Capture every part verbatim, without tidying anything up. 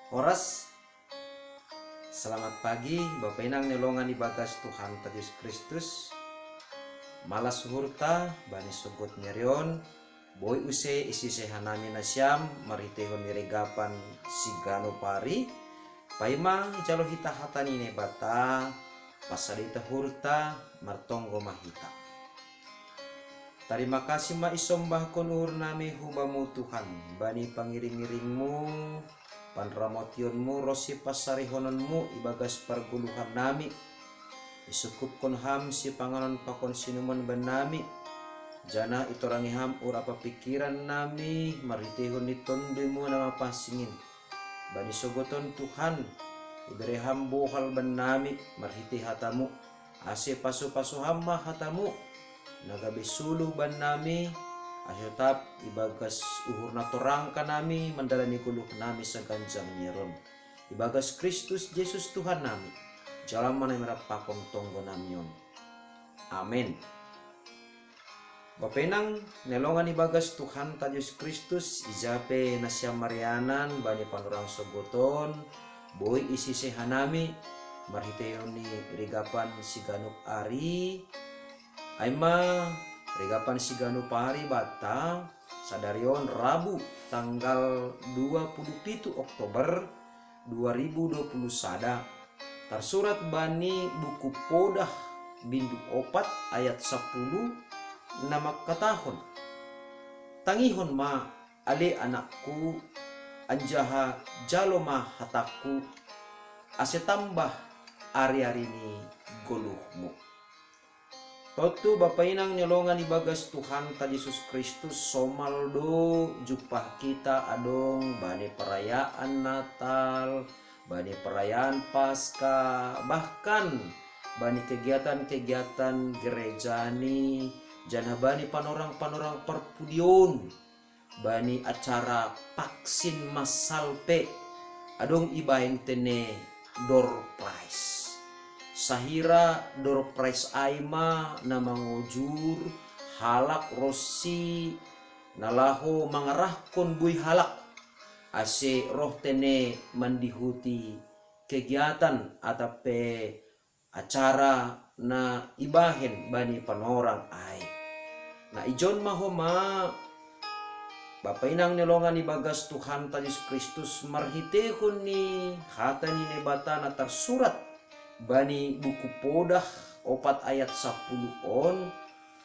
Horas. Selamat pagi, Bapa Inang ni longan ibagas Tuhan ta Jesus Kristus. Malas uhurta bani sogod ni ari on, boi use isise hanami nasiam marhiteihon ni rigapan siganup ari, paima ijalo hita hata ni Naibata, pasada hita uhurta, martonggo ma hita. Tarima kasih ma isombahkon uhurnami hu Bamu Tuhan, bani pangiring-iringMu, panramotionMu ronsi pansarihononMu ibagas pargoluhannami. Isungkupkon Ham sipanganon pakon sinuman bannami, janah itorangi Ham uhur ampa pingkirannami marhiteihon ni TonduyMu na mapansing in. Bani sogod on Tuhan, ibere Ham bohal bannami marhitei hataMu, ase pasu-pasu Ham ma hataMu na gabe suluh bannami, ase totap ibagas uhur na torang hanami mandalani goluhnami saganjang ni ari on. Ibagas Kristus Jesus Tuhannami, jalo ma nami rap pakon tonggonami on. Amen. Bapa Inang ni longan ibagas Tuhanta Jesus Kristus, ija pe nasiam marianan bani panorang sogod on, boi isise hanami marhiteihon ni rigapan siganup ari. Ai ma, rigapan siganup ari banta, sadari on Rabu tanggal dua puluh pitu Oktober dua ribu dua puluh sada, tarsurat bani Buku Podah bindu opat ayat sapuluh na mangkatahon: Tangihon ma, ale anakku, anjaha jalo ma hatangku, ase tambah ari-ari ni goluhmu. Tontu Bapa Inang ni longan ibagas Tuhanta Jesus Kristus, somal do jumpah hita adong bani parayaan Natal, bani parayaan Paskah, bahkan bani kegiatan-kegiatan gerejani, janah bani panorang-panorang parpudion, bani acara vaksin massal pe adong ibahen tene door prize. Sahira door prize ai ma na mangojur halak ronsi na laho mangarahkon buei halak, ase roh tene mandihuti kegiatan atap pe acara na ibahen bani panorang ai. Na ijon ma homa, Bapa Inang ni longan ibagas Tuhanta Jesus Kristus, marhiteihon ni hata ni Naibata na tarsurat bani Buku Podah opat ayat sapuluh on,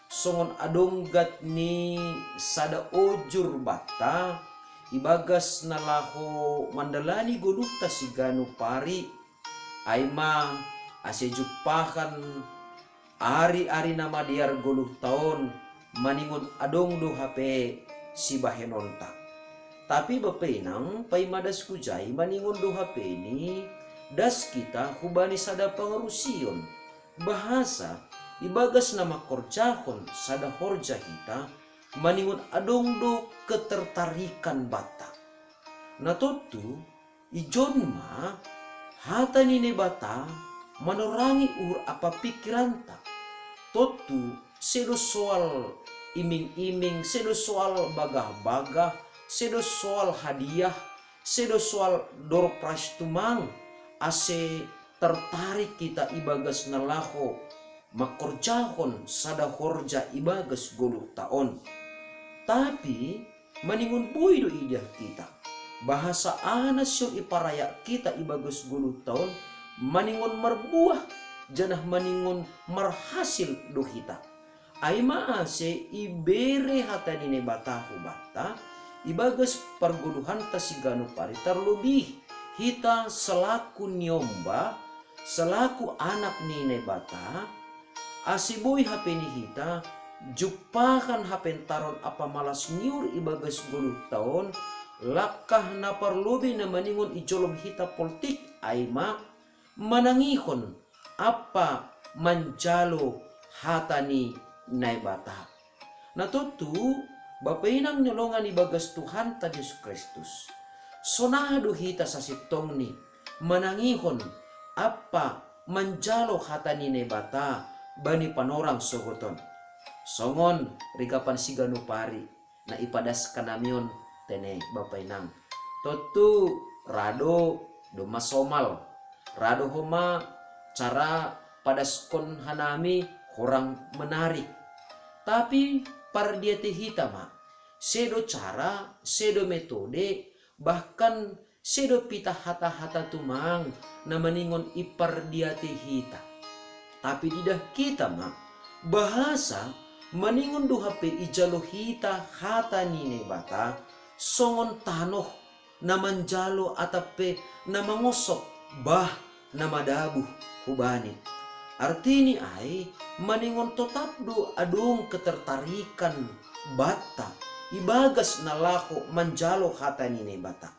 songon adong gat ni sada ojur banta ibagas na laho mandalani goluhta siganup ari, ai ma ase jumpahan ari-ari na madear goluhta on, maningon adong do hape sibahenonta. Tapi Bapa Inang, paima das hujai maningon do hapeni, das hita hubani sada pangarusion, bahasa ibagas na mangkorjahon sada horja hita, maningon adong do ketertarikan banta. Na tontu, ijon ma hata ni Naibata manorangi uhur ampa pingkiranta. Tontu, sedo soal iming-iming, sedo soal bagah-bagah, sedo soal hadiah, sedo soal door prize tumang, ase tertarik hita ibagas na laho mangkorjahon sada horja ibagas goluhta on. Tapi, maningon boi do idah hita, bahasa aha na sihol iparaya hita ibagas goluhta on, maningon marbuah, janah maningon marhasil do hita. Ai ma ase ibere hata ni Naibata hubanta, ibagas pargoluhanta siganup ari, tarlobih hita selaku niomba, selaku anak ni Naibata, ase boi hapeni hita jumpahan hapentaron ampa malas ni uhur ibagas goluhta on, langkah na parlobei na maningon ijolom hita poltik, ai ma manangihon ampa manjalo hata ni Naibata. Na tontu, Bapa Inang ni longan ibagas Tuhanta Jesus Kristus, sonaha do hita sasintongni manangihon ampa manjalo hata ni Naibata bani panorang sogod on? Songon rigapan siganup ari na ipadaskannami on tene, Bapa Inang. Tontu, rado domma somal, rado homa cara padaskon hanami horang menarik. Tapi pardiate hita ma, sedo cara, sedo metode, bahkan sedo pita hata-hata tumang na maningon ipardiate hita. Tapi didah kita ma, bahasa maningon do hape ijalo hita hata ni Naibata, songon tanoh na manjalo atap pe na mangosok, bah, na madabuh hubani. Artini ai, maningon totap do adong ketertarikan batta ibagas na laho manjalo hata ni Naibata.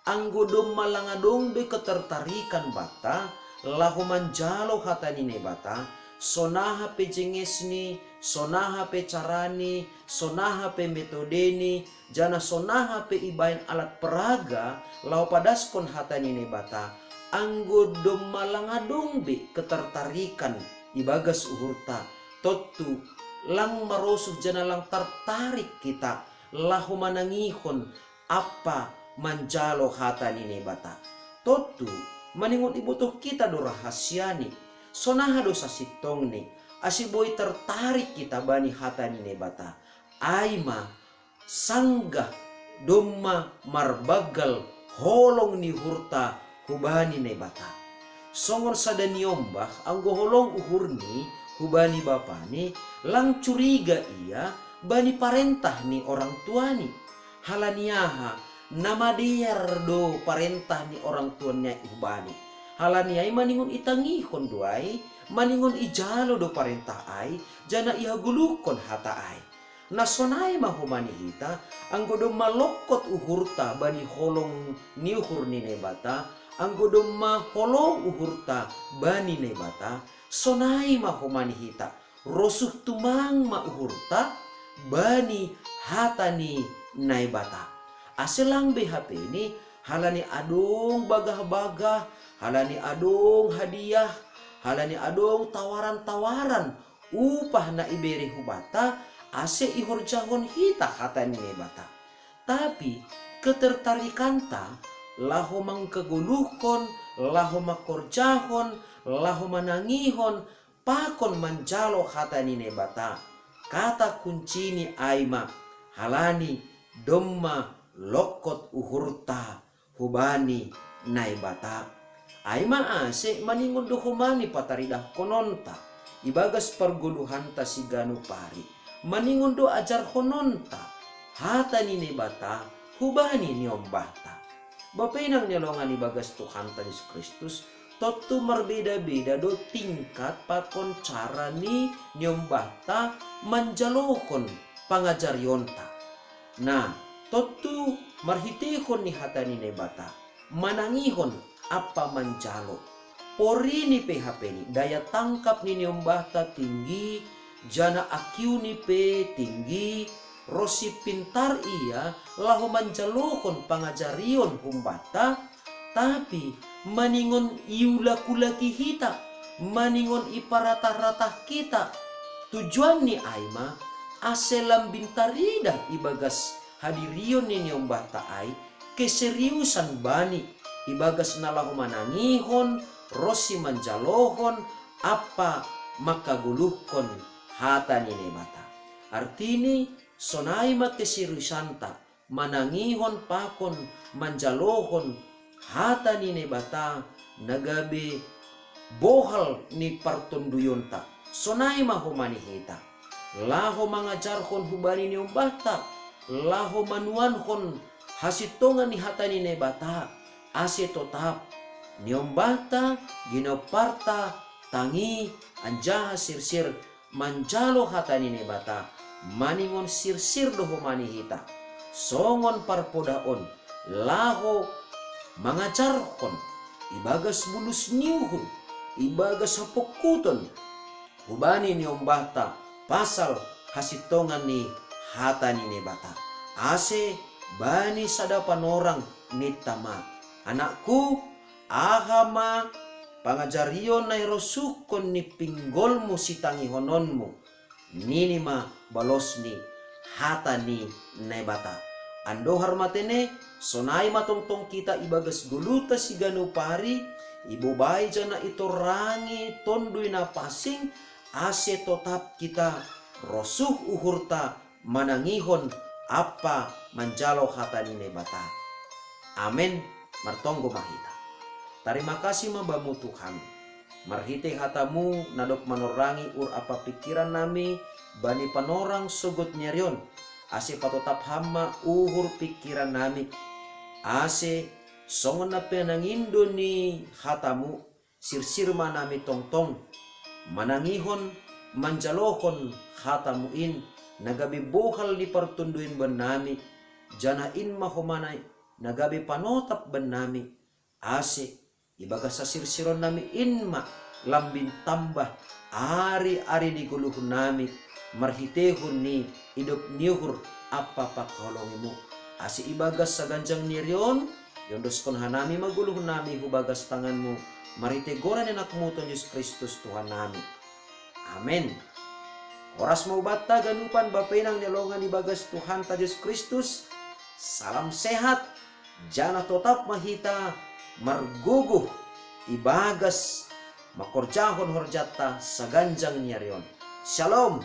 Anggo domma lang adong be ketertarikan batta laho manjalo hata ni Naibata, sonaha pe jengesni, sonaha pe carani, sonaha pe metodeni, jana sonaha pe ibaen alat peraga laho padaskon hata ni Naibata, anggo domma lang adong be ketertarikan ibagas uhurta, tontu lang marosuh jana lang tertarik kita laho manangihon ampa manjalo hata ni Naibata. Tontu, maningon ibotoh kita do rahasiani, sonaha do sasintongni, ase boi tertarik kita bani hata ni Naibata. Ai ma, sanggah domma marbanggal holong ni uhurta hubani Naibata. Songon sada niombah, anggo holong uhurni hubani bapani, lang curiga ia bani parentah ni orang tuani. Halani aha? Na madear do parentah ni orang tuani ai hubani. Halani ai maningon itangihon do ai, maningon ijalo do parentah ai, jana ihagoluhkon hata ai. Na sonai ma homa ni hita, anggo domma longkot uhurta bani holong ni uhur ni Naibata, anggo domma holong uhurta bani Naibata, sonai ma homa ni hita, rosuh tumang ma uhurta bani hata ni Naibata. Ase lang be hapeni, halani adong bagah-bagah, halani adong hadiah, halani adong tawaran-tawaran, upah na ibere hubanta, ase ihorjahon hita hata ni Naibata. Tapi ketertarikanta laho mangkagoluhkon, laho mangkorjahon, laho manangihon, pakon manjalo hata ni Naibata. Kata kuncini ai ma, halani domma longkot uhurta hubani Naibata. Ai ma ase maningon do homa ni pataridahkononta ibagas pargoluhanta siganup ari, maningon do ajarhononta hata ni Naibata hubani niombahta. Bapa inang ni halongan ibagas Tuhanta Jesus Kristus, tontu marbeda-beda do tingkat pakon cara ni niombahta manjalohon pangajarionta. Nah, tontu marhiteihon ni hata ni Naibata, manangihon ampa manjalo. Porini pe hapeni, daya tangkap ni niombahta tinggi, jana akiuni pe tinggi, ronsi pintar ia laho manjalohon pangajarion humbanta, tapi maningon iulak-ulaki hita, maningon iparatah-ratah hita. Tujuanni ai ma, ase lambin taridah ibagas hadirion ni niombahta ai keseriusan bani ibagas na laho manangihon, ronsi manjalohon, ampa mangkagoluhkon hata ni Naibata. Artini, sonai ma keseriusanta manangihon pakon manjalohon hata ni Naibata na gabe bohal ni partonduyonta. Sonai ma homa ni hita, laho mangajarhon hubani niombahta, laho manuanhon hasintongan ni hata ni Naibata, ase totap niombahta, ginomparta, tangi, anjaha sirsir manjalo hata ni Naibata, maningon sirsir do homa ni hita. Songon parpodaon, laho mangajarhon ibagas bulus ni uhur, ibagas hapongkuton hubani niombahta pasal hasintongan ni hata ni Naibata. Ase bani sada panorang ninta ma, anakku, aha ma pangajarion na irosuhkon ni pinggolmu sitangihononmu? Nini ma balos ni hata ni Naibata, Andohar matene, sonai matongtong kita ibagas goluta siganupari, ibobai jana itorangi tondui na pasing, ase totap kita rosuh uhurta manangihon ampa manjalo hata ni Naibata. Amen. Martonggo mahita. Tarima kasih ma Bamu Tuhan. Marhite hatamu na dob manorangi uhur ampa pingkiran nami bani panorang sogot ni ari on, ase patotap Ham ma uhur pingkiran nami, ase songon na pinangindo ni hatamu, sirsir ma nami tongtong manangihon, manjalohon hatamu in, na gabe bohal ni partonduin bannami, janah in ma homana na gabe panotap bannami, ase ibagas hasirsiron nami in ma lambin tambah ari-ari ni goluh nami, marhitehon ni idop ni uhur ampa pangkaholongimu, ase ibagas saganjang ni ari on iondoskon hanami ma goluh nami hu bagas tanganmu, marhite goran ni anakmu Tuhan Jesus Kristus Tuhan nami. Amen. Horas ma hubanta ganupan bapa inang ni alongan ibagas Tuhanta Jesus Kristus. Salam sehat, janah totap ma hita margogoh ibagas mangkorjahon horjanta saganjang ni ari on. Shalom.